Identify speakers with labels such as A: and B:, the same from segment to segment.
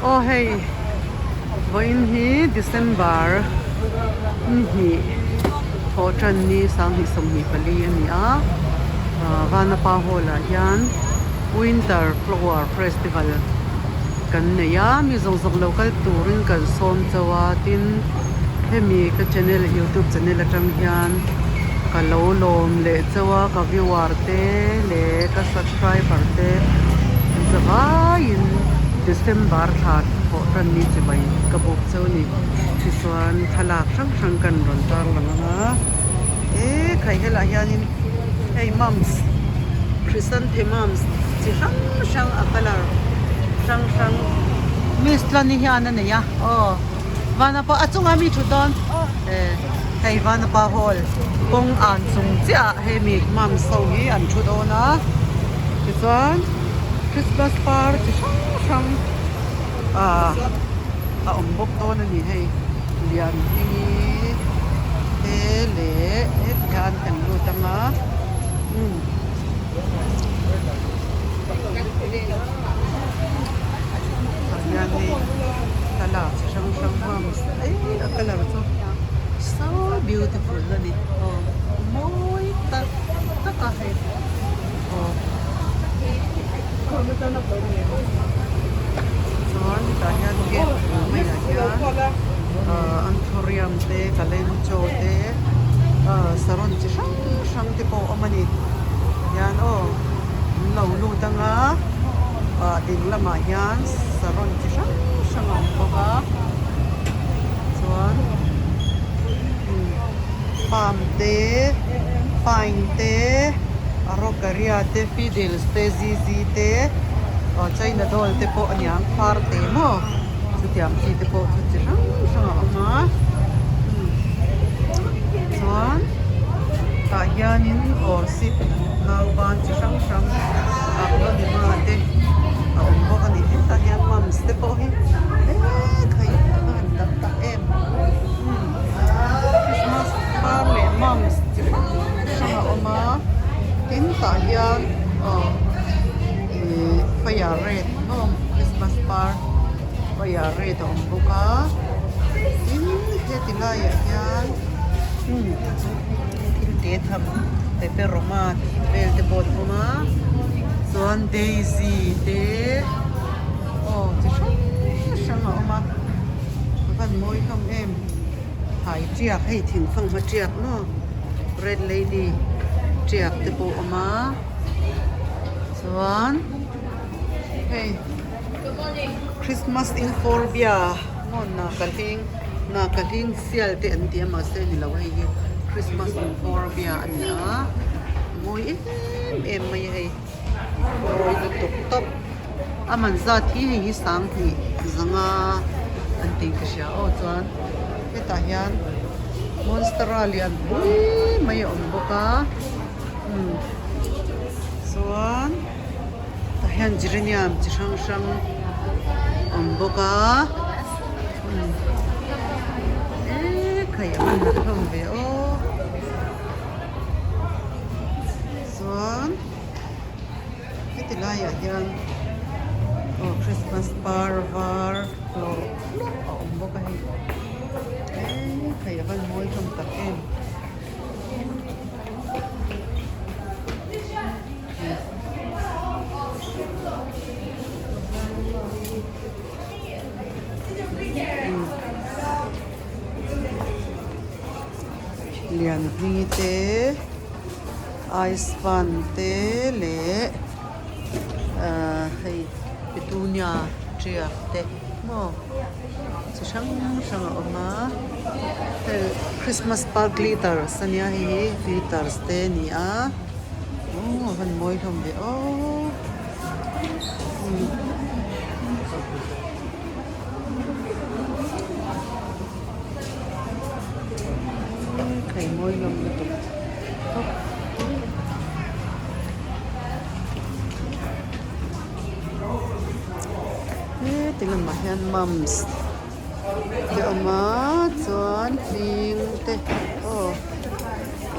A: Aw hei vawiin hi December ni hnih thawh tan ni 2024 a ni a ah Vanapa hall ah hian Winter Flower Festival kan nei a mi zawng zawng lo kal turin kan sawm chauh a tin hemi ka channel youtube channel atang hian ka lo lawm leh chauh a ka viewer te leh ka subscriber te zavaiin December thla thawh tan ni chibai ka buk chauh a ni tichuan thlalak hrang hrang kan rawn tarlang ang a e khai helaiah hianin hei mums chrysanthemums chi hrang hrang a colour hrang hrang miss tlani hian a nei a aw vanapa a chungah mi thut dawn e hei vanapa hall kawng an chung chiah ah hei mi mums ho hi an thu dawn a tichuan christmas par chi hrang hrang ah a awm bawk dawn a ni hei lian hmingi te leh heti hian kan lut ang a umm. Tah hian hei thlalak chi hrang hrang hmang eii a colour chu so beautiful a ni aw mawi tak tak a hei aw chuan tah hian gate bul maiah hian ahh anthurium te kalencho te ahh saron chi hrang hrang te pawh a awm a ni hian aw an lo lut ang a ah ding lamah hian saron chi hrang hrang a awm bawk a chuan palm te pine te araucaria te fiddles te zizi te aw china doll te pawh a niang far te maw chutiang chi te pawh chu chi hrang hrang a awm a chuan tah hianin orchid nauban chi hrang hrang aglaonema te a awm bawk a ni hetah hian mums te pawh hi ekhai a va han tam tak em christmas par leh mums chi hrang hrang a awm a tin tah hian aw ihh fire red maw christmas par fire red a awm bawk a tin heti laiah hian thil te tham peperoma tih vel te pawh an awm a chuan daisy te aw chi hrang hrang a awm a a van mawi hlawm em thai tiak hei thingfang hma tiak maw red lady tiak te pawh a awm a chuan hei Christmas in Forbia maw naka hling naka hling sial te an ti a mahse ni lo hei hi Christmas in Forbia a ni a mawi em em mai a hei mawi lutuk tawp a man zat hi hei hi sanghnih zanga an tih ka hria aw chuan hetah hian monstera lian pui mai a awm bawk a umm chuan. Tah hian geranium chi hrang hrang awm bawk a eee khai a hman hlawm ve aw chuan heti laiah hian aw christmas par var hlawrh hlawrh a awm bawk a hei eee khai a van mawi hlawm tak em. Lianhmingi te ice pan te leh ahh hei petunia tiak te maw chi hrang hrang a awm a hei christmas par glitters ania hei hi glitters te a ni a. Aw a van mawi hlawm ve aw khai mawi hlawm lutuk tawp. Heti lamah hian mums te a awm a chuan hling te aw.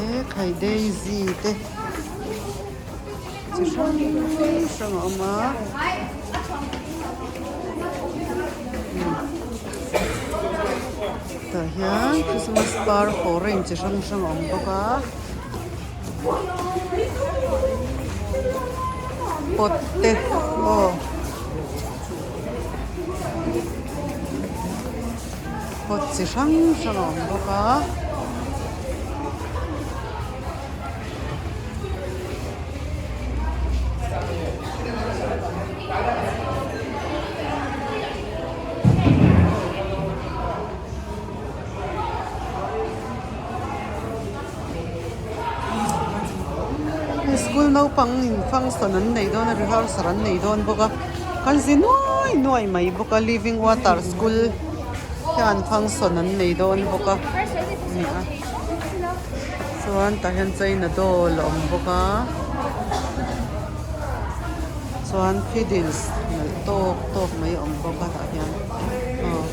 A: E khai daisy te chi hrang hrang a awm a. hian Christmas par foreign chi hrang hrang a awm bawk a pot te aw pot chi hrang hrang a awm bawk a. School naupang in function an nei dawn a rehearsal an nei dawn bawk a kan zi nuai nuai mai bawk a living water school hian function an nei dawn bawk a ni a chuan tah hian china doll a awm bawk a chuan fiddles nalh tawk tawk mai a awm bawk a tah hian aw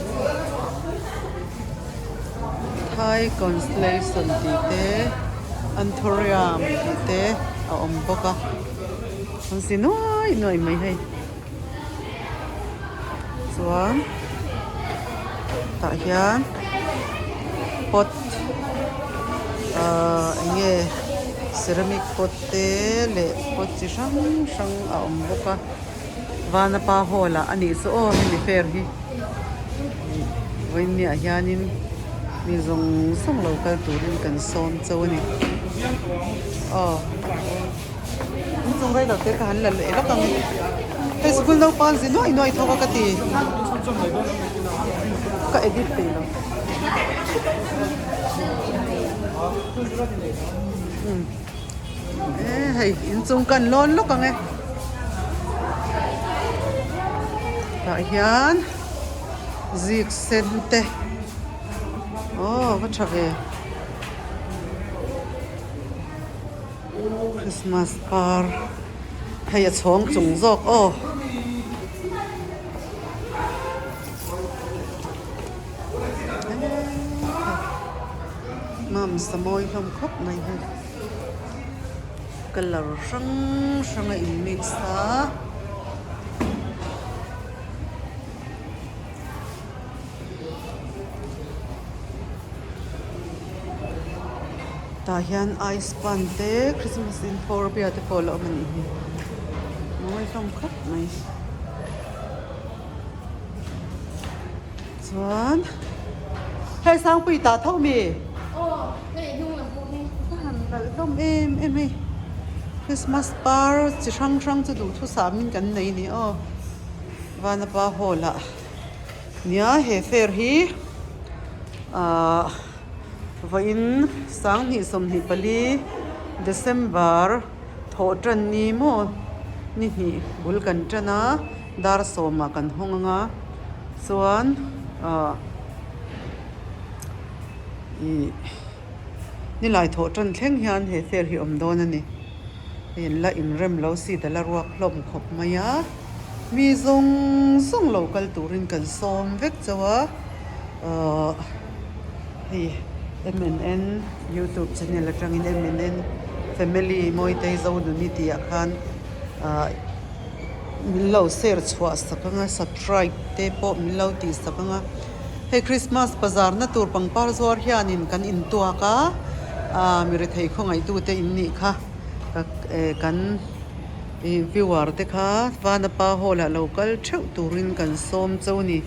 A: Thai constellation tih te anthurium tih te a awm bawk a an si nuai nuai mai hei chuan tah hian pot ahh eng nge ceramic pot te leh pot chi hrang hrang a awm bawk a Vanapa hall ah a nih chu aw hemi fair hi vawiinniah hianin mi zawng zawng lo kal turin kan sawm chauh a ni aw inchung rei lo te ka han la leh lawk ang hei school naupang zi nuai nuai thawk a ka ti ka edit thei lo e hei inchung kan lawn lawk ang e tah hian zik sen te aw va tha ve Christmas par hei a chhawng chung zawk aw. Mamsa mawi hlawm khawp mai hei colour hrang hrang a in mix a. Tah hian ice pan te Christmas in fawr bia te pawh a la awm a nih hi mawi hlawm khawp mai chuan hei Sangpui tah tho mi a han nalh hlawm em em hei Christmas par chi hrang hrang chu duhthusam in kan nei a ni aw. Vanapa hall ah nia he fair hi ahh vawiin 2024 December thawh tan ni maw ni hnih bul kan tan a dar sawmah kan hawng ang a chuan ahh ih nilai thawh tan thleng hian he fair hi a awm dawn a ni. Hei an la inrem lo seat a la ruak hlawm khawp mai a mi zawng zawng lo kal turin kan sawm vek chauh a ahh hei M and N youtube channel atangin M and N family Mawitei Zonuni tih ah khan ahh min lo share chhuah sak ang a subscribe te pawh min lo tih sak ang a hei Christmas bazar na tur pangpar zuar hianin kan intuak a ahh mi rethei khawngaihtute in nih kha kan ih viewer te kha Vanapa hall ah lo kal theuh turin kan sawm chauh a ni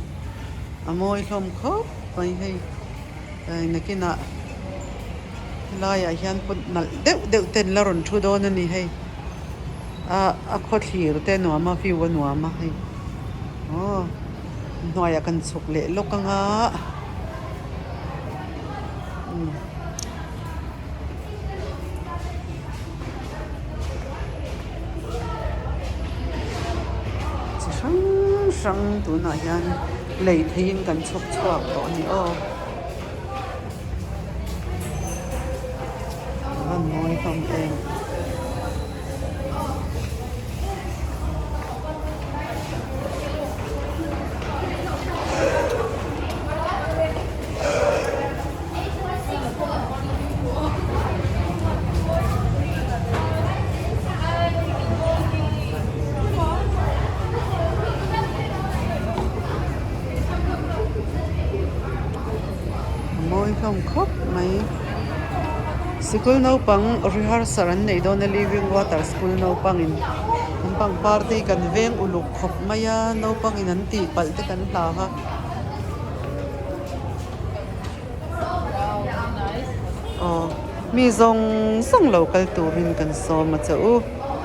A: a mawi hlawm khawp mai hei nakinah helaiah hian pawt nalh deuh deuh te an la rawn thu dawn a ni hei. Ah a khawthlir te a nuam a view a nuam a hei aw hnuaiah kan chhuk leh lawk ang a umm. Chi hrang hrang tunah hian lei theihin kan chhawp chhuak tawh a ni aw. A van mawi hlawm em. A mawi. hlawm khawp mai. Sikul naupang rehearsal an neih dawn a living water school naupangin an pangpar te hi kan veng uluk khawp mai a naupangin an tih palh te kan hlau a. Aw mi zawng zawng lo kal turin kan sawm a che u.